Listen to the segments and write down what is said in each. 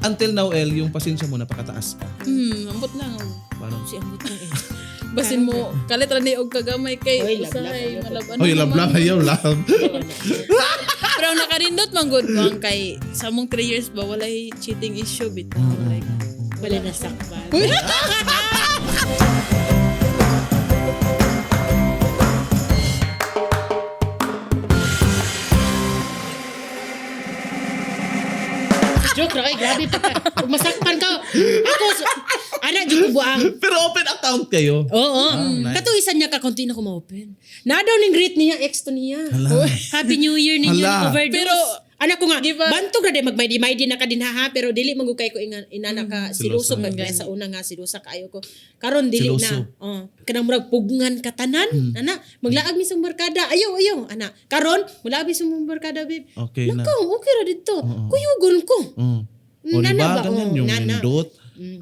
Until now, El, yung pasensya mo napakataas pa. Ambot lang. Parang, Si ambot lang eh. Basin mo, kalit ra ni og kagamay kay Oy, lab, usahay lab, malab-an. Hoy, love, love, ayaw, love. Pero ang nakarindot man gud bang kay sa mong 3 years ba walay cheating issue bitaw like Wala na sakpan. Joke ra kay grabe pa ka. Kung masakpan ka. Ako ana jud ko buang. Pero open account kayo. Oo. Nice. Kato isa niya ka konti na ko ma-open. Na daw ning greet niya ex to niya. Hala. Happy New Year ninyo Hala. overdose. Pero, anak ko nga, di ba- bantog na di magmaydi-maydi na ka din ha, ha, pero dili magukay ko inga, inana ka Siluso. siluso ka sa una nga silusa kaayo ko. Karon dili Siluso. na. Oh, kanang murag pugngan ka tanan, ana, maglaag mi sa barkada. Ayaw, ayaw, ana. Karon, mulaag mi sa barkada, babe. Okay na. Nakaw, okay ra dito. Kuyugon ko. O, Nana diba? ba? Ganyan Oo, yung nana. nindot.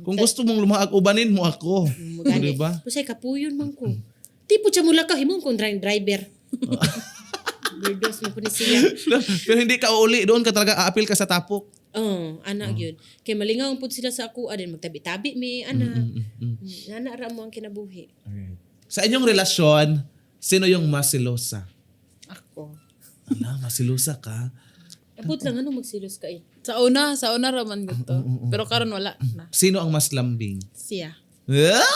Kung gusto mong lumaag, ubanin mo ako. O, Gani. diba? Pusay kapuyon man ko. Tipo siya mula ka himong kong driver. Weirdos mo po ni siya. Pero hindi ka uuli. Doon ka talaga aapil ka sa tapok. Oh, anak yun. Kay malingaw pud sila sa ako, adin magtabi-tabi mi, ana. Nana ra mo ang kinabuhi. Alright. Sa inyong relasyon, sino yung mas silosa? Ako. Ala, masilosa ka. Abot lang ano magsilos ka eh. Sa una ra man gud to. Pero karon wala na. Sino ang mas lambing? Siya. Ah!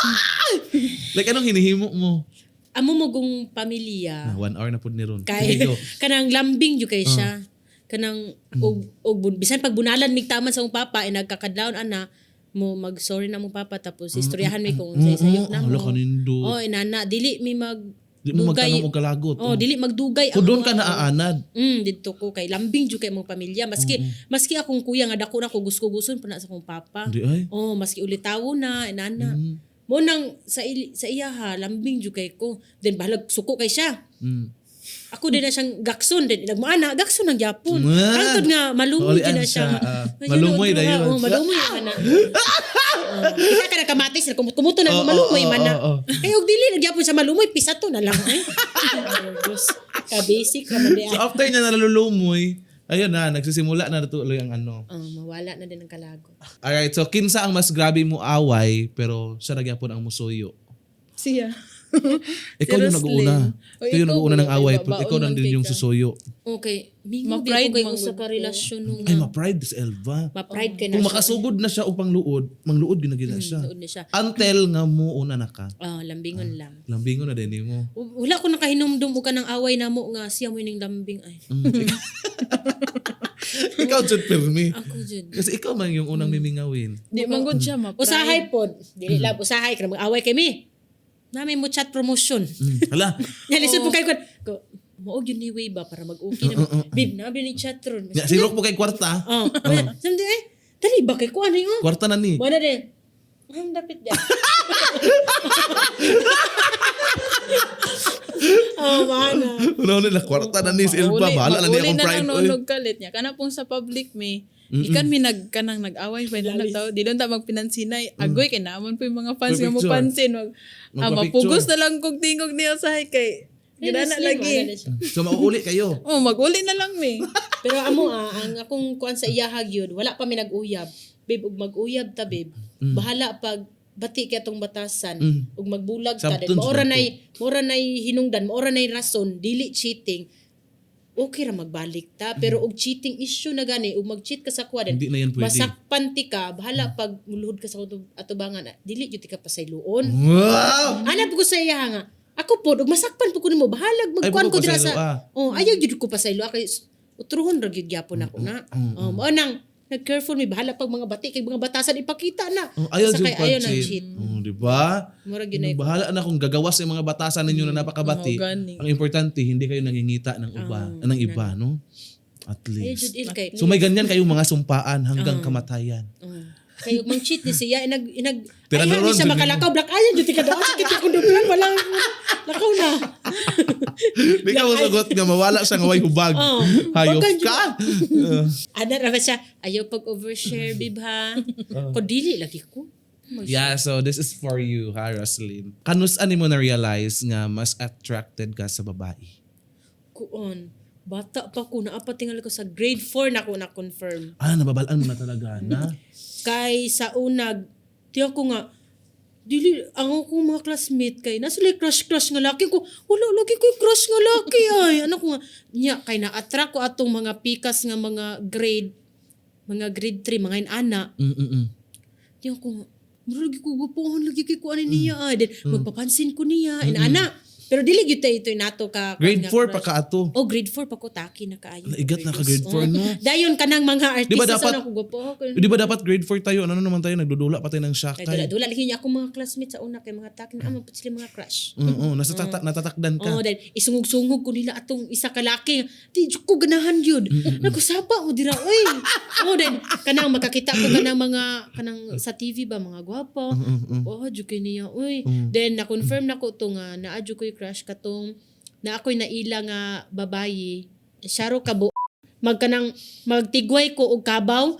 Like, anong hinihimo mo? Amo mo gung pamilya Na, 1 hour na po ni Ron. kay Sige, go. kanang lambing jud kay siya. Kanang og og bisan pag bunalan mig taman sa mong papa eh nagkakadlawon ana mo mag-sorry na mong papa tapos istoryahan mi kung unsay sayop na Hala mo. ka nindo. Oh, inana dili mi mag Di mo magtanong og kalagot. Oh, dili magdugay Kung doon mga- ka naaanad. Didto ko kay lambing jud kay mong pamilya. Maski maski akong kuya nga dako na ko gusto-guson pa na sa akong papa. Di ay. Oh, maski ulitawo na inana. Mo nang sa sa iya ha, lambing jud kay ko. Then bahalag suko kay siya. Ako din na siyang gakson din nagmaana gakson ang gyapon. Ah! Hangtod nga malumoy Ulian din na siya, siya. ah. Medyo Malumoy na yun. Oh, malumoy man na. Oh, kita ka na kamatis na kumot-kumuto na Oo, malumoy oo, man na. oo, oo. Kay og dili nagyapon siya malumoy pisato na lang eh. Diyos, ka-basic ra man di So after niya nalulumoy, ayun na, nagsisimula na tuloy ang ano. Oh, mawala na din ang kalago. Alright, so kinsa ang mas grabe mo away pero siya na gyapon ang musuyo. Siya. Ikaw yung Si nag-uuna. Roslyn. O, Ikaw yung ikaw nag-uuna ng kuya, away, kay pero ikaw babaon lang man din kay yung ka. susuyo. Okay, mingo Ma-pride ko kay man usa gud ka ko. relasyon nung Ay, ma-pride si Elva. ma-pride kay na Kung siya. makasugod na siya upang luod, mangluod gina gina siya. Luod na siya. Until nga mo una na ka. Ah, lambingon lang. Lambingon na din mo. Wala ko nakahinumdum og kanang away namo nga siya mo ning lambing ay. Ikaw jud pirmi. Ako jud. Kasi ikaw man yung unang mimingawin. Di man gud siya ma. Usahay pod. Dili lab usahay kanang mag-away kami. Nami mo chat promotion. Hala. Nya lisod po kay ko. Ko mao gyud ni way ba para mag-okay na. Bib na ni chat ron. Ya, sirok mo kay kwarta. Oh. Samdi eh. Dali ba kay ko ano yung? Kwarta na ni. Mo na din. Ang dapit dia. Oh, mana. Una na kwarta na ni si Elba. Bahala na ni Mauli akong na pride. lang Oy. nonog kalit niya. Kana pong sa public may ikan mi nag kanang nag-away pa na nagtaw. Di lang ta magpinansinay. Agoy kay naamon po yung mga fans nga mo Magpa-picture. pansin. Mag, Magpa-picture. mapugos na lang kog tingog niya sa kay Gidana lagi. So mauuli kayo. Oh, mag-uli na lang mi. Pero amo ang akong kuan sa iyahag yun, wala pa mi nag-uyab. Babe, ug mag-uyab ta, babe. Bahala pag bati kay atong batasan ug magbulag ta Sabton din. Maora sa nay maora nay hinungdan, maora nay rason, dili cheating. Okay ra magbalik ta, pero og cheating issue na gani ug mag-cheat ka sa kuha din. Hindi na yan pwede. Masakpan ti ka, bahala pag muluhod ka sa atubangan, dili jud ti ka pasayloon. Wow! Ana po ko sa iya nga. Ako po, ug masakpan po ko nimo, bahalag Ay, magkuan po ko ko dira pasaylo, sa. ah. Oh, ayaw jud ko pasaylo kay utruhon ra gyud gyapon ako na. Oh, mao nang nag-careful mi bahala pag mga bati kay mga batasan ipakita na. Oh, ayaw Basta jud kay ayaw nang pag-cheat. cheat. Oh, di ba? Mura gyud na Bahala na kung gagawas yung mga batasan ninyo na napakabati. Oo, gani. Ang importante, hindi kayo nangingita ng uba, ng iba, no? At Ayaw least. jud il kay. So may ganyan kayong mga sumpaan hanggang kamatayan. Oh. Kayo mang cheat ni siya inag inag Tira ayaw na ni ron, siya jud makalakaw black ayaw jud ti kada sakit akong dublan walang lakaw na. Di ka masagot nga mawala siya nga way hubag. Oh. Hayop Wag ka, ka. Ana ra ba siya ayaw pag overshare bib ha. Ko dili lagi ko. Yeah, so this is for you, ha, Roslyn. Kanus ani mo na-realize nga mas attracted ka sa babae? Kuon. Bata pa ko, naa pa tingali ko sa grade 4 na ko na-confirm. Ah, nababalaan mo na talaga na. Kay sa unag, di ako nga, dili, ang akong mga classmate kay, nasa sila crush-crush nga laki ko, wala, lagi ko crush nga laki ay. Ano ko nga, nya, kay na-attract ko atong mga pikas nga mga grade 3, mga inana. Di ako nga, mura lagi ko gwapohan, lagi kay ko ano niya ay. Then, magpapansin ko niya, inana. Pero dili gyud tayo ito nato ka. Grade nga 4 pa crush. ka ato. Oh, grade 4 pa ko taki na kaayo. Naigat na ka grade 4, no? Dayon kanang mga Di ba artista dapat- sa ako gwapo. Di ba dapat grade 4 tayo? Ano naman tayo? Nagdudula pa tayo ng shock Kay tayo. dula dula lagi niya akong mga classmates sa una kay mga taki na amo sila mga crush. Oo, nasa natatakdan ka. Oh, then isungog-sungog ko nila atong isa ka laki. Di jud ko ganahan yun. Nagusapa mo dira oy. Oh, then kanang makakita ko kanang mga kanang sa TV ba mga gwapo. Oh, jud kay niya oy. Then na-confirm na ko to nga naa jud ko'y crush katong na ako'y naila nga babayi. Siya ro kabo magkanang magtigway ko og kabaw,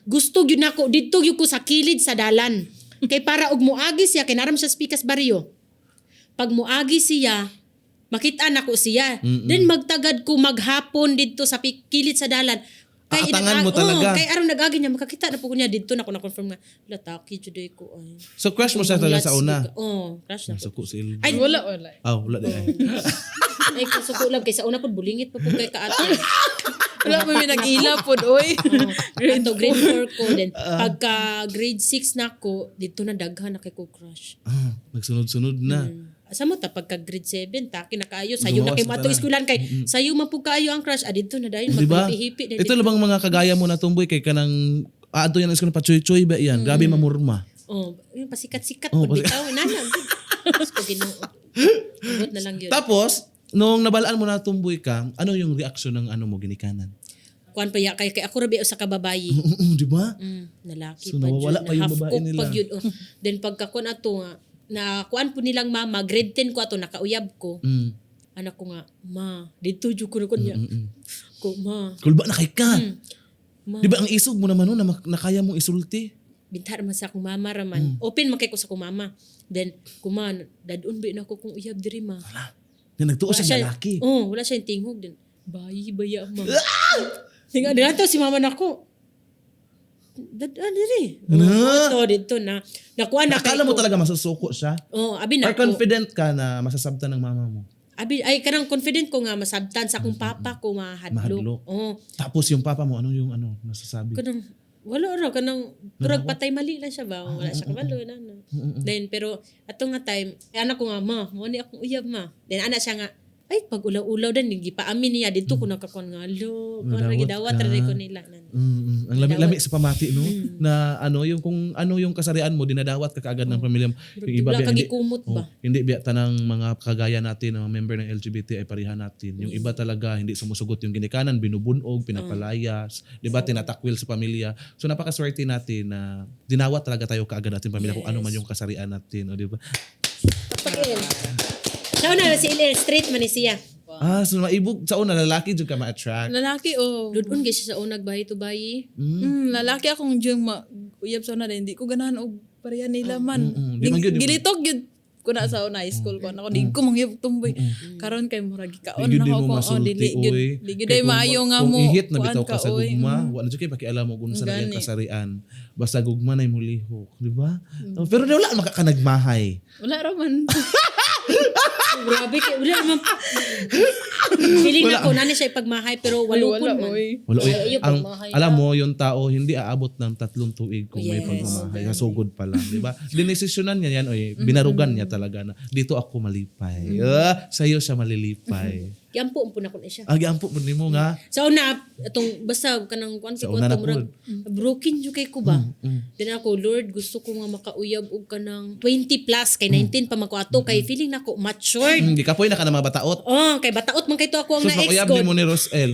gusto gyud nako didto gyud ko sa kilid sa dalan kay para og moagi siya kay naram siya sa Pikas Barrio, pag moagi siya makita nako siya. Then magtagad ko maghapon didto sa kilid sa dalan kay Aatangan mo talaga. Oh, kay aron nag-agi niya makakita na po ko niya didto na ko na confirm nga lataki jud ko ay. So crush mo siya talaga sa una? Oh, crush na ko. Suko si Ilva. Ay, Wala, wala. Ah, wala di ay. Ay kasuko lang kay sa una pud bulingit pa pud kay kaato. Wala mo may nag-ila pod, oy. Grade 4 grade 4 ko then pagka grade 6 na ko didto na daghan na kay ko crush. Ah, nagsunod-sunod na. Asa mo ta pagka grade 7 taki na kaayo sayo na Gumawas kay na mato tanan. eskwelahan kay sayo man pud kaayo ang crush, ah, didto na dayon Di ba? maghipi-hipi na Ito labang mga kagaya mo na tumboy kay kanang aadto yan ang pachoy-choy ba yan? Grabe mamurma. Oh, yung pasikat-sikat Oh, pud bitaw nana. Diyos ko Ginoo. Abot na lang yun. Tapos, nung nabalaan mo na tumboy ka, ano yung reaksyon ng ano mo ginikanan? Kuan pa ya kay kay ako ra biya usa ka babayi. Oo, di ba? Nalaki So, pa nawawala jud, pa yung na half babae cook nila. pa jud. Oh. Then pagka kuan ato nga na kuan po nilang mama, grade 10 ko ato nakauyab ko. Anak ko nga, ma, dito jud ko na kuan niya. Ko ma, Kulba na kay ka. Ma. Di ba ang isog mo naman no, na, na kaya mong isulti? Bintar man sa akong mama raman. Open man kay ko sa akong mama. Then kuman, dadun ba na ako kung uyab diri ma. Wala. Na nagtuo Wala siya lalaki. Oh, wala siya yung tingog din. Bayi baya ma. Tinga dito si mama nako. Dadaan diri. Na? Oh, dito na. Nakuha na kay Akala mo ko. talaga masusuko siya? Oh, abi na Or ko. confident ka na masasabtan ng mama mo? Abi ay kanang confident ko nga masabtan sa akong papa ko mahadlok. Mahadlok. Oh, Tapos yung papa mo, ano yung ano, nasasabi? kanang wala ra kanang turag patay mali lang siya ba, wala siya kabalo na no. Then pero ato nga time eh, anak ko nga, ma mo ni akong uyab ma, then anak siya nga ay pag ulaw-ulaw dan gipaamin niya didto ko nakakuan nga lo kuan Nadawat ra gidawat ka. ra ko nila nan. Ang lami-lami sa pamati, no? Na ano, yung kung ano yung kasarian mo, dinadawat ka kaagad ng pamilya mo. Yung iba, Wala biya, ka hindi, gikumot ba? oh, hindi biya tanang mga kagaya natin, ang mga member ng LGBT ay pareha natin. Yung iba talaga, hindi sumusugot yung ginikanan, binubunog, pinapalayas, di ba, tinatakwil sa pamilya. So napakaswerte natin na dinawat talaga tayo kaagad ating pamilya kung ano man yung kasarian natin, o di ba? Pag Siya na si LL straight man ni siya. Ah, so maibog sa una, lalaki jud ka ma-attract. Lalaki, oh. Dudon gyud siya sa unag bayi to bayi. Lalaki akong diyang ma uyab sa una din. Di ko ganahan og pareha nila man. Di man gyud, di man. Gilitok gyud ko na sa una high school ko. Ako di ko mangyab tumboy. Karon kay murag gikaon Di gyud na di ako mo ko. Oh, masulti, dili gyud. oy. Di gyud Kay ay maayo nga kung mo. ihit na kuan bitaw ka sa oy. gugma, wala jud kay pakialam mo kung unsa na iyang Gani. kasarian. Basta gugma na mulihok, di ba? Oh, pero wala makakanagmahay. Wala ra man. Grabe kay wala man. Feeling na ko nani siya ipagmahay pero Wala, walupon man. oy. Wala, oy. Ay, ayaw Ang, pagmahay alam mo, yung tao hindi aabot ng 3 tuig kung may Yes. pagmamahay. Sa sugod pa lang, di ba? Dinesisyonan niya yan, oy. Binarugan niya talaga na dito ako malipay. Ah, sa'yo siya malilipay. Giampo po na ko na siya. Agi ampo po nimo nga. Sa una atong basta kanang kuan Sa ko una na ato murag broken jud kay ko ba. Then ako, Lord, gusto ko nga makauyab og kanang 20 plus kay 19 pa man ko ato kay feeling nako matured. Hindi ka po na ka na mga bataot. Oh, kay bataot man kay to ako ang Sus, na-ex mauyab ko. nimo ni Rosel.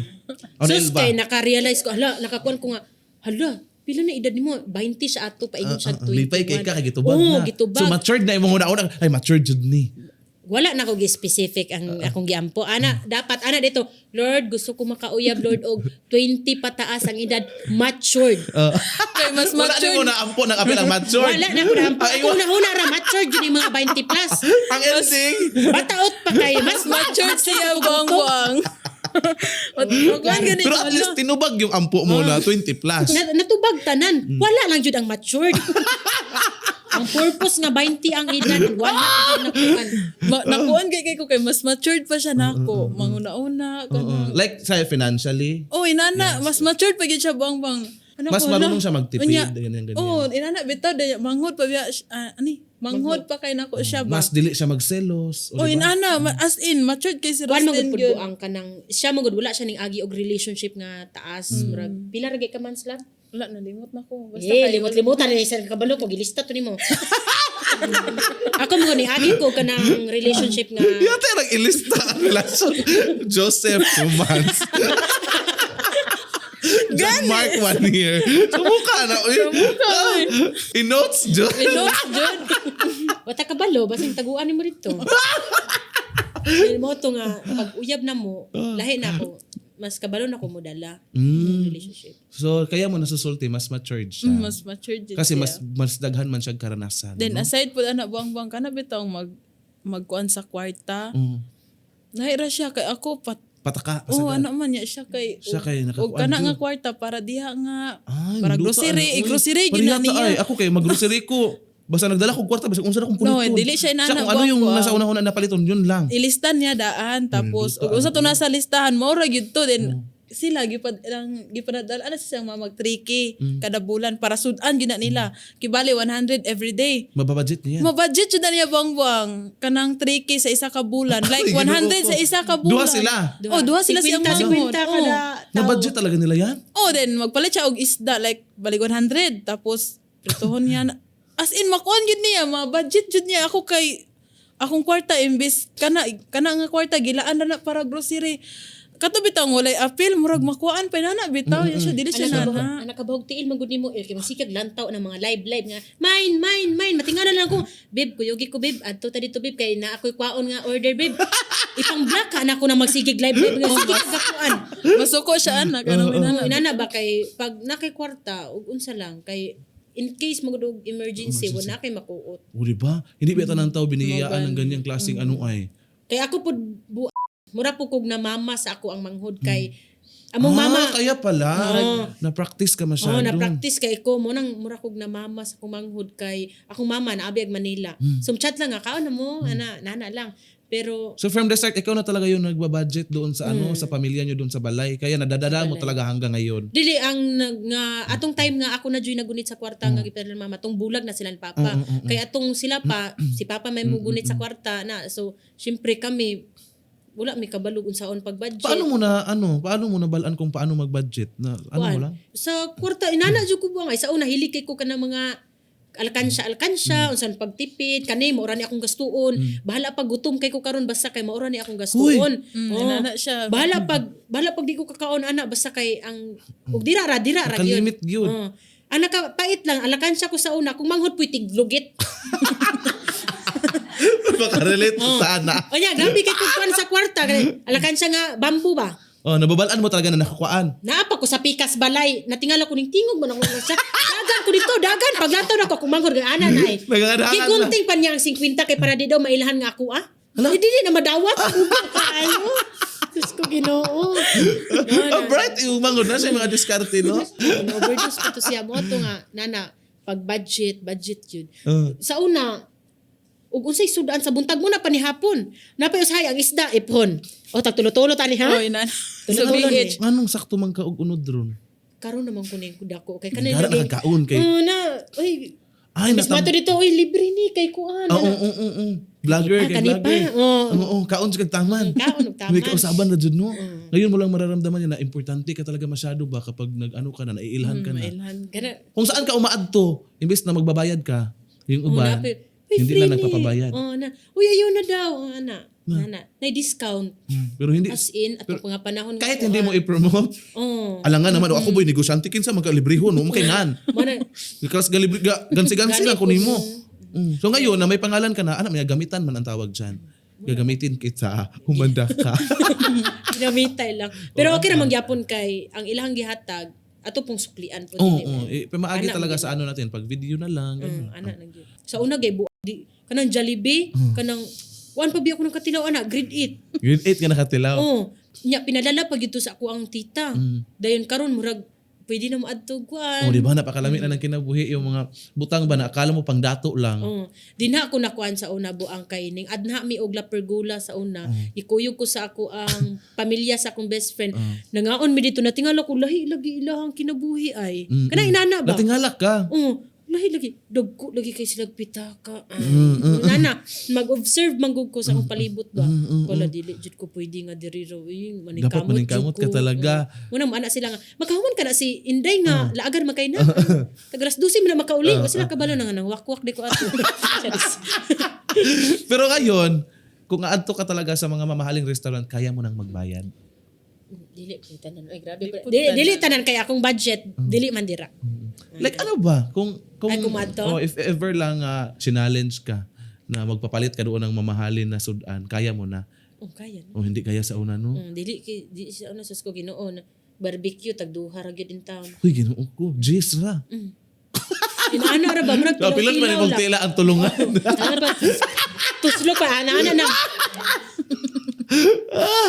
O ni Sus Elba. kay naka-realize ko hala nakakuan ko nga hala pila na edad nimo, 20 siya ato paingon siya Ah, ah, lipay kay ka kay gitubag Oh, na. gitubag. So matured na imong una-una. Ay matured jud ni. Wala na ko gi-specific ang akong giampo. Ana, dapat ana dito, Lord, gusto ko makauyab Lord og 20 pataas ang edad, matured. Kay mas Wala matured. nimo na ampo ng apil ang matured. Wala na ko naampo. Ay, Ako una ra matured yun yung mga 20 plus. Ang ending. Bataot pa kayo. Mas Matured siya buang-buang. Kuan gani. Pero at least tinubag yung ampo mo na 20 plus. Natubag tanan. Wala lang jud ang matured. Ang purpose nga 20 ang edad, wala jud nakuan. Nakuan kay kay ko kay mas matured pa siya nako. Manguna-una Oo. kanang. Like sa financially, Oh, inana, mas matured pa gyud siya buang bang. Ano mas ko, marunong ala. siya magtipid, Unya, ganyan, ganyan. Oh, inana bitaw day manghod pa biya ani, manghod pa kay nako siya ba. Mas dili siya magselos. O, Oh, diba? inana, as in matured kay si Kuan man Rustin gud pud gyud. buang kanang siya man gud wala siya ning agi og relationship nga taas, murag pila ra gyud ka months lang. Wala, nalimot na ko. Basta Eh, kay- limot-limotan ni sa kabalo ko gilista to nimo. Ako mo ni agi ko kanang relationship nga Yata nang ilista ang relasyon. Joseph, 2 months. John Mark, 1 year. Sumuka na. Uy. Sumuka, uy. In-notes, John. Inot jud. Wata kabalo basing taguan nimo dito. Dahil mo to nga pag uyab na mo, lahi na ako. Mas kabalo na ko modala yung relationship. So, kaya mo nasusulti, mas matured siya. Mas matured jud Kasi siya. mas mas daghan man siyang karanasan. Then aside po ana buang-buang kana bitaw mag magkuan sa kwarta. Naira siya kay ako pat. Pataka. Oh, Pasagad. ano man niya siya kay Siya kay og nakakuan kana jud. nga kwarta para diha nga Ay, para nduta, grocery, ano, uy. i-grocery gyud na Parehata, niya. ay. Ako kay mag-grocery ko. Basta nagdala ko kwarta, basta unsa na kong No, puliton. dili siya inana, Siya kung ano yung buang-buang. nasa una-una na paliton, yun lang. Ilistan niya daan tapos Nduta, ug usa to nasa listahan mao ra gyud to, then sila gipad ilang gipadala ana siyang mamag 3K kada bulan para sudan gyud na nila. Kibali 100 every day. Mababudget niya. Mabudget jud na niya buang-buang kanang 3K sa isa ka bulan. Like Ay, Ginoo 100 ko. sa isa ka bulan. Duha sila. Oh, duha sila siyang 50, manghod. 50 kada Oh. tao. Na-budget talaga nila yan? Oh, then magpalit siya og isda like balik 100 tapos prituhon niya na. As in makuan gyud niya, ma-budget jud niya ako kay akong kwarta imbis kana kana nga kwarta gilaan na na para grocery. Kato bitaw walay appeal murag makuan pa nana bitaw mm-hmm. Siya dili siya nana. Anak kabahog tiil man gud nimo il kay masikag lantaw ng mga live live nga mine mine mine matingala lang ko babe, kuyugi ko babe, adto ta dito babe kay naa ako'y kwaon nga order babe, ipang block ka na ako na magsigig live live nga sige kagakuan. Masuko siya anak kanang Oo, inana. inana ba kay pag na kay kwarta ug unsa lang kay in case magud og emergency, wala kay makuot. O, di ba? Hindi ba ng tao biniyayaan ng ganyang klaseng ano ay? Kay ako pud mura po kog na mama sa ako ang manghod kay among mama. Ah, kaya pala. Na-practice ka masyado. Oh, na-practice kay ko mo nang mura kog na mama sa akong manghod kay akong mama naabi ag Manila. So chat lang nga kaon na mo ana nana lang. Pero So from the start, ikaw na talaga yung nagbabudget doon sa ano, sa pamilya nyo doon sa balay. Kaya nadadala mo talaga hanggang ngayon. Dili ang nga atong time nga ako na joy nagunit sa kwarta nga gipadala ng mama tong bulag na sila ni papa. Kay atong sila pa si papa may mugunit sa kwarta na, so syempre kami wala mi kabalog unsaon pag-budget. Paano mo na ano, paano mo nabalaan kung paano mag-budget? Na ano mo Kuan. lang? Sa kwarta inana jud ko buang ay sa una hilig kay ko kanang mga alkansya alkansya unsan pagtipid kani maura ni akong gastuon, bahala pag gutom kay ko karon basta kay maura ni akong gastuon. Oo. Inana siya. Bahala pag di ko kakaon ana basta kay ang ug dira ra gyud. Nakalimit gyud. Oo. Ang nakapait lang alakansya ko sa una kung manghod puy tiglugit. Makarelate sana. Onya grabe kay kog kuan sa kwarta kay alakansya nga bamboo ba. Oh, nababalaan mo talaga na nakakuan. Naapa ko sa pikas balay, natingala ko ning tingog man ako nga siya. Dagan ko dito, dagan paglantaw na ko akong manghod kay ana na eh. Nagaganahan na. Gigunting pa niya ang 50 kay para di daw mailahan nga ako ah. Hindi dili na madawat. Ugo kaayo. Diyos ko Ginoo. Oh, bright yung manghod na siya yung mga diskarte, no? Overdose pa to siya mo to nga nana pag budget budget yun. Sa una ug unsay sudan sa buntag mo na pa ni hapon. Napay usahay ang isda ipon. O tagtulo-tulo tani ha. Oh, inana. Sa Tulo-tulo BH. Anong sakto man ka og unod ron? Karon naman ko ning dako kay kanay Gara nakakaon kay. Oo na, uy. Ay, Mas mato dito, uy, libre ni kay kuan. Oo, oo, oo, oo. Vlogger Ah, kay kani pa. vlogger. Oo. Oo, kaon sa kag taman. Kaon og taman. May kausaban na jud no. Ngayon mo lang mararamdaman yan na importante ka talaga masyado ba kapag nag-ano ka na, naiilhan ka na. Mailhan. Kana, Kung saan ka umaadto, imbes na magbabayad ka, yung oh, uban, napay- uy, hindi free na ni. nagpapabayad. Oo na. Uy, ayaw na daw. Oo, ana. Ana. Nay discount. Pero hindi, As in, atong mga panahon nga kahit kuan. hindi mo i-promote, Oo. alangan naman, o ako boy, negosyante kinsa, magkalibriho, no? Makainan. Mana, Because galibri, gansi-gansi Gani lang po kunin mo. So ngayon, na may pangalan ka na, anak, may gamitan man ang tawag dyan. Gagamitin kita, humanda ka. ginamitay lang. Pero okay ra mangyapon kay ang ilang gihatag ato pong suklian po Oo, dili. oo. Eh, pamaagi Anak, talaga sa ano natin, pag video na lang. Ganun. Ana nang gyud. Sa una gay di kanang Jollibee, kanang kuan pa biya ko ng katilaw ana, grade 8. Grade 8 ka nakatilaw. Oh, Nya pinadala pa gyud to sa ako ang tita. Dayon karon murag pwede na moadto kuan. Oh, di ba? Napakalami na ng kinabuhi yung mga butang ba na akala mo pang dato lang. Oh, di na ako nakuan sa una buang kay ning adna mi og la pergola sa una. Ikuyog ko sa ako ang pamilya sa akong best friend. Nangaon mi dito, natingala ko lahi lagi ilahang kinabuhi ay. Kanang inana ba? Natingala ka. Oh, lahi lagi dagko lagi kay sila pitaka. Ay. Nana, mag-observe manggug ko sa akong palibot ba. Wala, dili jud ko pwede nga diri raw eh. Dapat Maningkamot jud maningkamot ka ko. talaga. Oh. Muna mo ana sila nga makahuman ka na si Inday nga laagan makay na. Tag alas 12 man na makauli. Wa sila kabalo na nga nang wakwak di ko ato. Charis. Pero ngayon, kung aadto ka talaga sa mga mamahaling restaurant, kaya mo nang magbayad. Dili po tanan. Ay, grabe po. Dili, dili tanan kay akong budget, dili man dira. Like ano ba? Kung Ay, kung maadto? Oh, if ever lang challenge ka na magpapalit ka doon ng mamahalin na sudan, kaya mo na. Oh, kaya na. O hindi kaya sa una, no? Dili kay di sa una, sus ko Ginoo na barbecue tag duha ra gyud in town. Uy, Ginoo ko. Jeez ra. Inaano ra ba murag So, pilot man imong tela ang tulungan. Ano ba? Tuslo pa ana-ana na.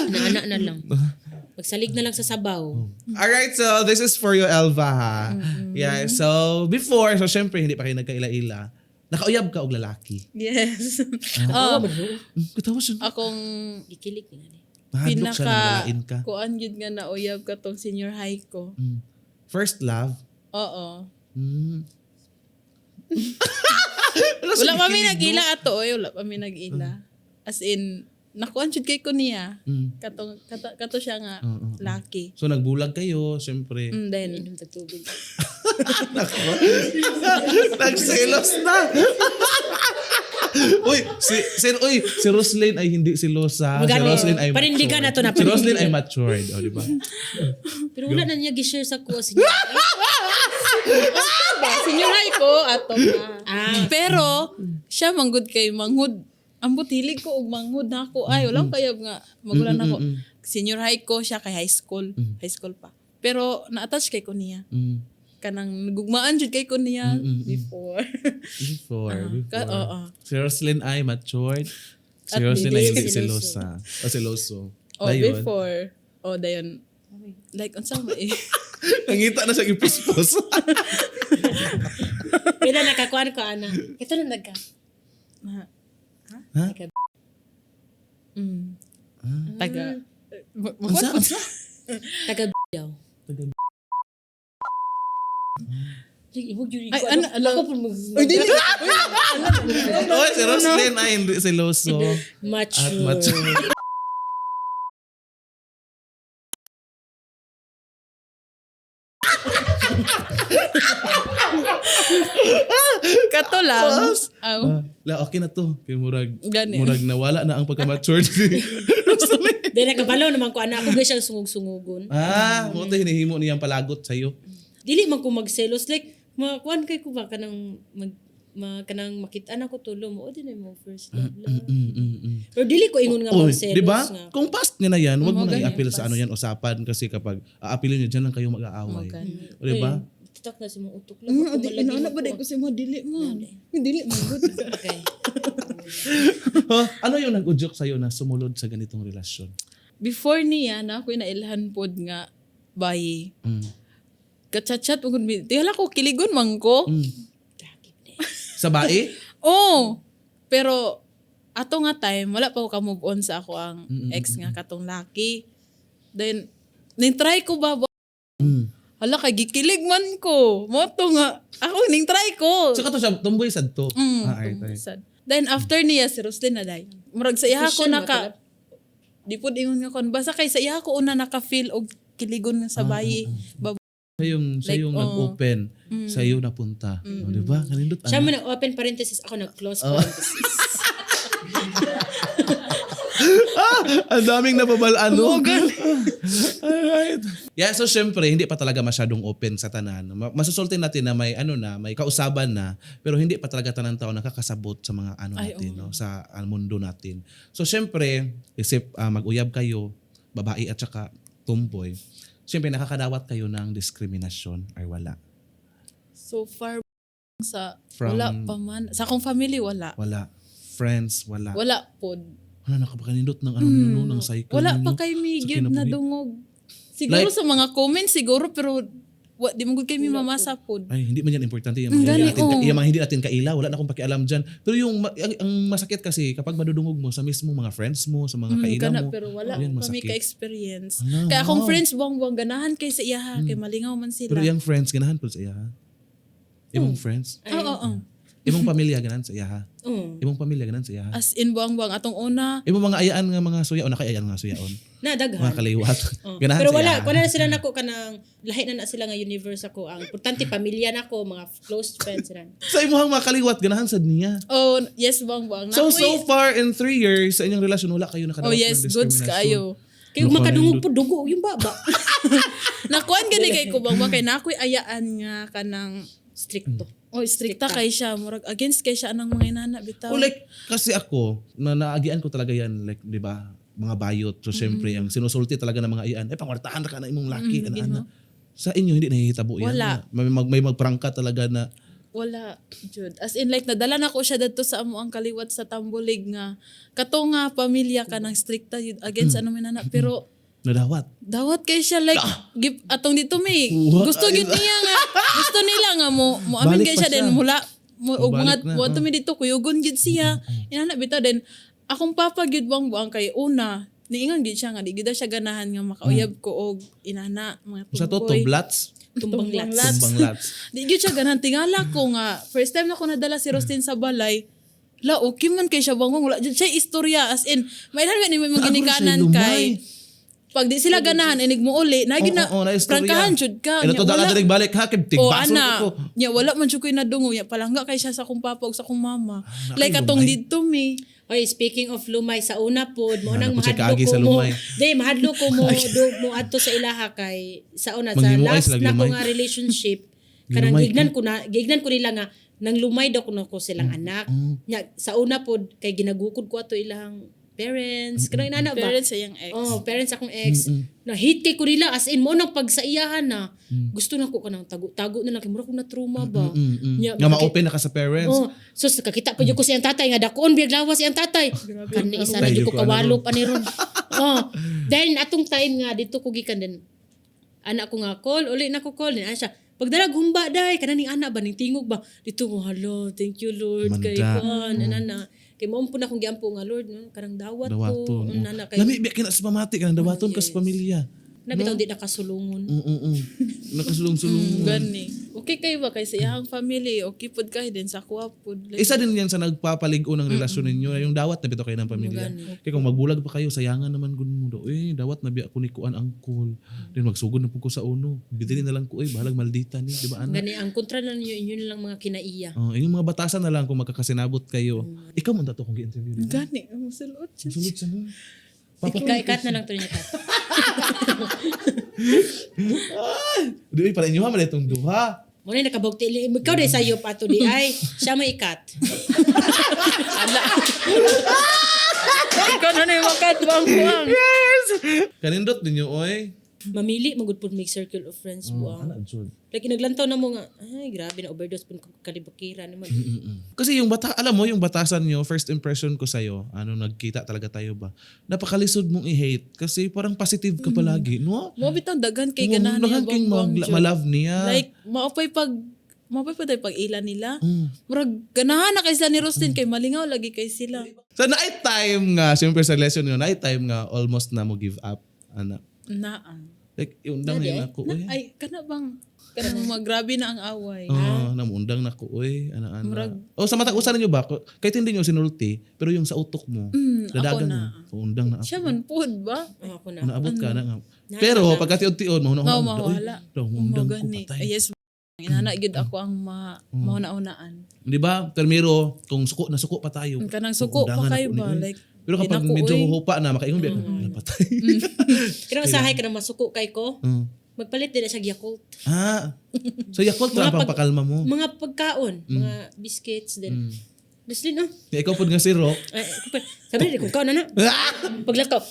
Ana-ana na lang. Magsalig na lang sa sabaw. Alright, so this is for you, Elva, ha? Yeah, so before, so syempre, hindi pa kayo nagkaila-ila. Nakauyab ka og lalaki. Yes. Oh, Oh, Katawa siya. akong gikilig nga ni. Mahadlok siya pinaka nang lalain ka. kuan gyud nga nauyab katong senior high ko. First love. Oo. Wala Wala pa mi nag-ila ato oy, wala pa mi nag-ila. As in, nakuan jud kay ko niya. Katong kato siya nga laki. So nagbulag kayo, syempre. Then Inom tag tubig. Nagselos na. Uy, si Roslyn ay hindi silosa. Si Magano, Roslyn ay panindigan matured. na to na, Si Roslyn panindigan. ay matured, o di ba? Pero wala na niya gi-share sa kuha senior. ba, senior high ko ato nga. Ah. Pero siya manggod kay manghud. Ambot hilig ko og manghud na ako. Ay, wala kayab nga magulan ako. Senior high ko siya kay high school. High school pa. Pero na-attach kay ko niya. Kanang gugmaan jud kay ko niya before. Before, before. Oo. Si Roslyn ay matured. Si At Roslyn ay hindi hindi siloso. silosa. O siloso. Oh, Dayon. before. Oh, dayon. Like, unsa man eh. Nangita na siya ipuspos. Pila nakakuan ko ana. Ito na nagka. Ha? Ha? Taga. Taga. Unsa? Unsa? Taga daw. Taga Ibog yun. Ay, ano, alam. Ako po mag- Uy, dili. Oy, si Roslyn ay hindi siloso. At Mature. matured. Kato lang. Aw. Ah, la, okay na to. Kay murag, Gani. murag nawala na ang pagka-matured ni Roslyn. Dahil nakabalaw naman ko ana ako gay siyang sungog-sungugon. Ah, mo to hinihimo niyang palagot sa'yo. Dili man ko magselos, like makuan kay ko ba kanang mag ma, kanang makita na ko tulo mo o din mo first love lang. Pero dili ko ingon nga Oy, magselos di ba? nga. Kung past niya na yan, wag mo Mo na ganyan, i-appeal sa past. ano yan, usapan. Kasi kapag aapilin niyo, dyan lang kayo mag-aaway. Mo gani. O, di ba? Eh, Tatak na si mong utok lang. Mm, Ako di, malagi inaana mo ba di ko. ko si mo dili man. Dili man good. Okay. Huh? Ano yung nag-udyok sa'yo na sumulod sa ganitong relasyon? Before niya na ako nailhan pod nga bayi. Kachat-chat ugod mi. Tihala ko kiligon man ko. Sa bae? Oh, pero ato nga time wala pa ko ka move on sa ako ang ex nga katong laki. Then ning try ko ba? Hala kay gikilig man ko. Mo to nga ako ning try ko. So kato siya, tumboy sad to. Ah, ay, ay. Sad. Then after niya si Roslyn na day. Murag sa iya ko Official ba naka di pud ingon nga kon basta kay sa iya ko una naka feel og kiligon nga sa bayi. Siya Like, yung oh. nag-open, sa'yo napunta. O, di ba? Kanindot, Siya ano? mo nag-open parenthesis, ako nag-close parenthesis. Ah, ang daming nababalaan, no? Alright. Yeah, so syempre, hindi pa talaga masyadong open sa tanan. Masusulti natin na may ano na, may kausaban na, pero hindi pa talaga tanan tao nakakasabot sa mga ano Ay, natin, no, sa mundo natin. So syempre, isip mag-uyab kayo, babae at saka tomboy. Syempre, nakakadawat kayo ng diskriminasyon ay wala. So far sa From- wala pa man. Sa akong family wala. Wala. Friends, wala. Wala pod. Wala, nakapakanindot ng ano ninyo, no, ng cycle Wala ninyo pa kay mi sa gyud na kinabuhi. dungog. Siguro Like- sa mga comments siguro, pero wa di mo gud kay mi mamasa pod. Ay, hindi man yan importante. Yung mga, hindi Gani, natin, oh. yung mga hindi natin kaila, wala na akong pakialam dyan. Pero yung, ang masakit kasi, kapag madudungog mo sa mismo mga friends mo, sa mga kaila Kana, mo, pero wala yan, pa mi masakit. ka-experience. Ala, Kaya akong wow. friends buwang-buwang ganahan kay sa iyaha, kay malingaw man sila. Pero yung friends, ganahan po sa iya, ha? Imong friends? Oo, oo. Imong pamilya, ganahan sa iya, ha? Imong pamilya, ganahan sa iya, ha? As in buwang-buwang atong una, Imong mga ayaan nga mga suyaon, nakaayaan nga suyaon. Na daghan. Mga kaliwat. Oh. Ganahan Pero sa wala, iya, ha? wala na sila nako kanang lahi na na sila nga universe ako. Ang importante pamilya nako, mga close friends ra. Sa imong mga kaliwat, ganahan sad niya. Oh, yes, buwang-buwang. So, Nakoy- so far, in 3 years, sa inyong relasyon, wala kayo nakadawat Oh yes, ng goods discrimination. kaayo. Kay ug makadungog po dugo yung baba. Nakuan gani kay ko bang kay nakoy ayaan nga kanang Stricto. Oh, strikta kay siya, murag against kay siya anang mga inana bitaw. Oh, like, kasi ako, na naagian ko talaga yan, like, di ba, mga bayot. So, syempre, ang sinusulti talaga ng mga iyan, eh, pangwartahan na ka na imong laki, ana, ana. Sa inyo, hindi nahihitabo yan. Wala. May magprangka talaga na, Wala, jud. As in like nadala na ko siya dadto sa amo ang kaliwat sa Tambulig nga kato nga pamilya kanang strikta jud against anong inana, pero nadawat. dawat kay siya like gip, atong dito may What? gusto gyud niya nga gusto nila nga mo mo amin Balik kay pa siya siya. then mula mo og mga Balik na, mo oh. mi dito kuyugon gyud siya inana bitaw. Then akong papa gyud buang buang kay una niingon gyud siya nga di gyud daw siya ganahan nga makauyab ko og inana mga Sa to, tumboy. tublats. Tumbang Tumbang lats. lats. Tumbang lats. Di gyud siya ganahan. Tingala ko nga first time na ko nadala si Rostin sa balay, la okay man kay siya bangong, wala jud siya istorya. As in may ni may mga Naagro siya ginikanan lumay. kay pag di sila ganahan inig mo uli na Oo, na oo, na istorya. prangkahan jud ka. Ito Nya, to, dala wala. direk balik ha, kay O tigbaso ana, ko. nya wala man jud ko'y nadungo, nya palangga kay siya sa akong papa ug sa akong mama. Like naku, atong lumay. didto mi. Oy, speaking of lumay, sa una pod mo nang Ano po siya mahadlo kaagi ko sa mo. lumay? Di mahadlo ko mo do mo adto sa ilaha kay sa una sa Manghimuay last sila na ko lumay. nga relationship kanang Gilumay gignan ko na gignan ko nila nga nang lumay daw kuno ko silang anak. Nya sa una pod kay ginagukod ko ato ilang parents kanang inana ba? Parents sa iyang ex. Oh, parents akong ex. Na hate kay ko nila as in mo nang pag sa iyahan na. Gusto na ko kanang tago-tago na lang kay mura ko na trauma ba. Nya, Nga ma-open na ka sa parents. Oh, so kakita pa jud ko siyang tatay nga dakuon biyag lawas siyang tatay. Kani isa na Ay, jud ko jud ko, ano kawalop ani ron. Oh, then atong time nga dito ko gikan din anak ko nga call uli na ko call din ana siya. Pagdarag humba day kana ning anak ba ning tingog ba dito ko, hala, thank you Lord kay Manda. kuan ana kay mo pud akong giampo nga Lord no kanang dawat ko Dawaton. Oh. ana kay Lami biya kina sa pamati kanang dawaton ka sa pamilya. na bitaw di nakasulungon. Nakasulong-sulong. Gani. Okay kayo ba kay sa iyang family, okay pud kay din sa kuha pud. Like, Isa din yan sa nagpapalig-o ng relasyon ninyo na yung dawat na bitaw kayo ng pamilya. Kaya kung magbulag pa kayo, sayangan naman gud mo daw. Eh, dawat na biya ko ni kuan angkol. Then magsugod na pud ko sa uno. Bidili na lang ko eh, bahalag maldita ni, di ba ana? Gani ang kontra na ninyo inyo na lang mga kinaiya. Oh, inyong mga batasan na lang kung magkakasinabot kayo. Ikaw man dato kong gi-interview dito. Gani, musulot siya. Sulod sa mo. Papa, Ika-ikat na lang to niya kat. di para inyo ha man itong duha. Mo na nakabog ti ikaw dai sayo pa to di ay siya may ikat. Ala. Ikaw na na yung makat, buang buang. Kanindot ninyo oy. Mamili magud pud mig circle of friends buang. Ana jud. Like inaglantaw na mo nga ay grabe na overdose pud kalibukiran naman. Kasi yung bata, alam mo, yung batasan nyo, first impression ko sa'yo, ano, nagkita talaga tayo ba? Napakalisod mong i-hate kasi parang positive ka palagi, no? Mo bitang daghan kay ganahan niya Daghan kay buang buang. Jud. malove niya. Like maupay pag maupay pa tayo pag ila nila. Murag ganahan na kay sila ni Rostin kay malingaw lagi kay sila. Sa night time nga, siyempre sa lesson nyo, night time nga, almost na mo give up. Ana. Naa. Like, undang na yun ako, Na, eh. ay kana bang kanang magrabe na ang away. Oh, namundang na ko, oy. Ana, ana. Oh, sa matag usan ninyo ba? Kahit hindi nyo sinulti, pero yung sa utok mo, Ako dadagan na. mo. Undang na ako. Siya man pod ba? Oh, ako na. Naabot ka na nga. Pero pagkatiod-tiod, mahuna Oo, mawala. Undang ko, Gani. patay. Ay, yes. Inana gyud ako ang ma mauna-unaan. Di ba? Termiro, kung suko na suko pa tayo. Kanang suko pa Undangan kayo ako ni, ba? oy. Like Pero kapag di na ko, medyo oy. huhupa na, makaingon biya, napatay. Kaya usahay ka na masuko kay ko. Magpalit din na siya Yakult. Ah. So Yakult ra Mga ang pakalma mo. Mga pagkaon, mga biscuits din. Gusto no? Ikaw pod nga si Rock. Ay, sabi rin kung kaon na na. Paglakaw.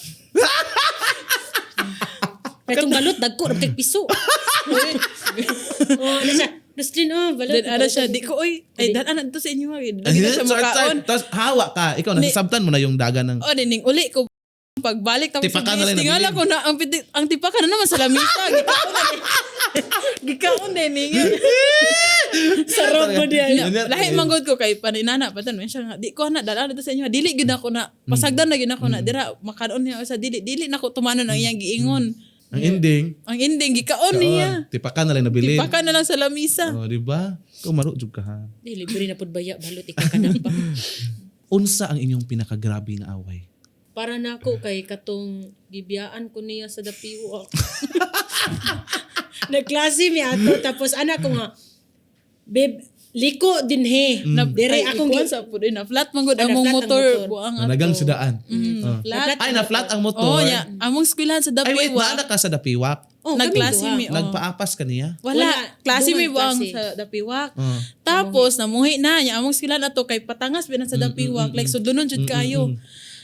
Katong balot dagko ra kay piso. Oh, ano siya? Roslyn, oh, balot. Then ana siya, di ko oy, ay dan ana to sa inyo ha. Dali na siya Sorry, sorry. makaon. Tapos hawa ka. Ikaw, nasasabtan mo na yung daga ng... Oh, nining uli ko pagbalik tapos Tipakan na sa lang BS, tingala nabilin. ko na ang tipakan na naman sa lamisa. Gikaon na din. Gikaon din ninyo. Sarap mo diyan. Yan, Lahi man gud ko kay paninana pa tan siya nga di ko na dala to sa inyo. Dili gyud ako na pasagdan na gyud ako na dira makaon niya sa dili dili na ko tumanon ang iyang giingon. Ang ending. Ang ending gikaon niya. Kaon, tipakan na lang nabilin. Tipakan na lang sa lamisa. Oh, di ba? Ikaw maro jud ka ha. Di, libre na pud baya, balot ikaw ka na pa. Unsa ang inyong pinakagrabe nga away? Para nako kay katong gibiyaan ko niya sa dapiwa. Nagklase mi ato tapos anak ko nga babe liko dinhe. Dire Ay, akong ikuan sa pud na flat man gud Ah, among na-flat ang motor motor. buang ato. Nanagang sidaan. Oh. Flat. Ay, na-flat ang motor. Oh, nya. Among eskwelahan sa Ay, wait, Dapiwa. naana ka sa Dapiwak. Oh, kami Nagklase duha. mi. Oh. Nagpaapas ka niya? Wala. Wala. Klase Dungan mi buang klase. sa Dapiwak. Oh. Tapos namuhi na nya among eskwelahan ato kay patangas binan sa Dapiwak like sudlonon jud kayo.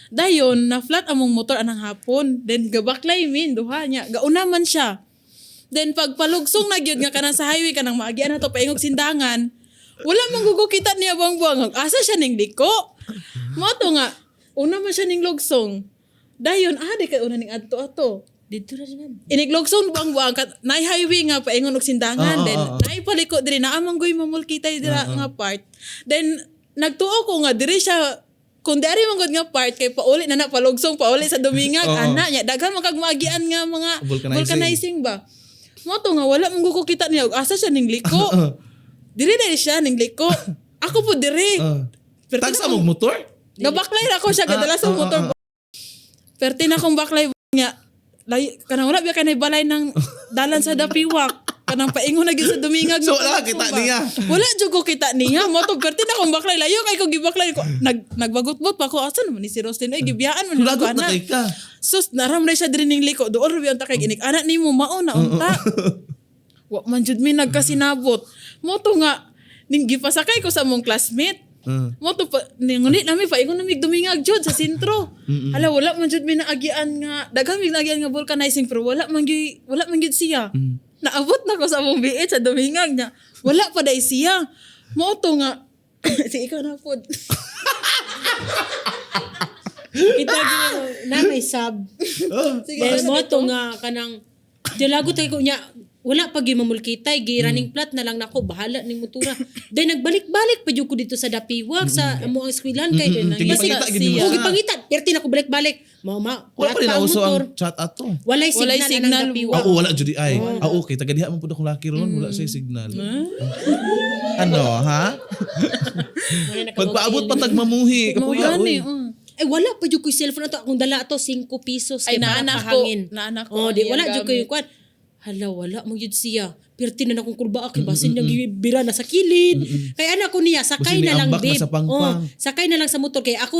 Dayon na flat among motor anang hapon. Then gabaklay min duha nya. Gauna man siya. Then pagpalugsong na gyud nga kanang sa highway kanang maagian na to paingog sindangan. Wala man gugo kita niya buang-buang. Asa siya ning liko? Mao to nga una man siya ning lugsong. Dayon ah di kay una ning adto ato. Dito ra siya. Iniglugsong buang-buang kat nay highway nga paingon og sindangan Oo, then oo, oo. nay paliko diri naa man goy mamulkitay dira nga part. Then nagtuo ko nga diri siya kung dari man gud nga part kay pauli na na palugsong pauli sa Dumingag Oo. ana nya daghan man kag maagian nga mga Vulcanizing. vulcanizing ba. Mo to nga wala man gud ko kita niya og asa siya ning liko. Diri na siya ning liko. Ako po diri. Oh. Pero Tagsa mong motor? Gabaklay ra ko siya gadala sa Ah, ah, motor. Perti na akong baklay nga. Lay, kanang wala biya kanay balay ng dalan sa Dapiwak. Kanang paingon na gyud sa Dumingag. So, wala ka kita niya? Wala jud ko kita niya. Mo to perti na akong baklay layo kay ko gibaklay ko. Nagbagot-bot pa ko asa naman ni si Roslyn ay gibiyaan man Lagot ko na ana. kay ka. Sus naram na siya diri ning liko. Dool ra biya unta kay ginig ana nimo mao na unta. Wa man jud mi nagkasinabot. Mo to nga ning gipasakay ko sa mong classmate. Mo to pa ninguni nami paingon nami dumingag jud sa sentro. Hala wala man jud mi naagian nga daghan mi naagian nga vulcanizing pero wala man gyud siya. Naabot na ko sa among BH sa dumingag niya. Wala pa day siya. Mo to nga si ikaw na pod. Kita gyud na may sub. Sige, Then mo to nga kanang dilago tayo ko niya wala pa gyud mamulkitay gi running flat na lang nako bahala ning motora. Then nagbalik-balik pa jud ko dito sa Dapiwak sa amo ang eskwelahan kay Kay Basig- gipangita gyud nimo Oh, siya. gipangita. Perti na ko balik-balik. Mao ma. Wala pa rin flat pa ang nauso motor. ang chat ato. Walay signal, Walay signal. anang Dapiwak. Ah, oo, wala jud ay. Ah, okay. Taga diha man pud akong laki ron, wala siya signal. Ano, ha? Wala na Pagpaabot pa tag mamuhi, kapuya Mao oy. gani, oh. Eh wala pa jud ko'y cellphone ato akong dala ato 5 pesos Ay, kay para naanak ko. pahangin. Naanak ko Oh, ang di iyang wala jud ko'y gamit. kwan. Hala wala mo jud siya. Perti na akong kurba kay basin niyang gibira na sa kilid. Kay anak ko niya sakay Basin na lang niambak na babe. sa pangpang. Oh, sakay na lang sa motor kay ako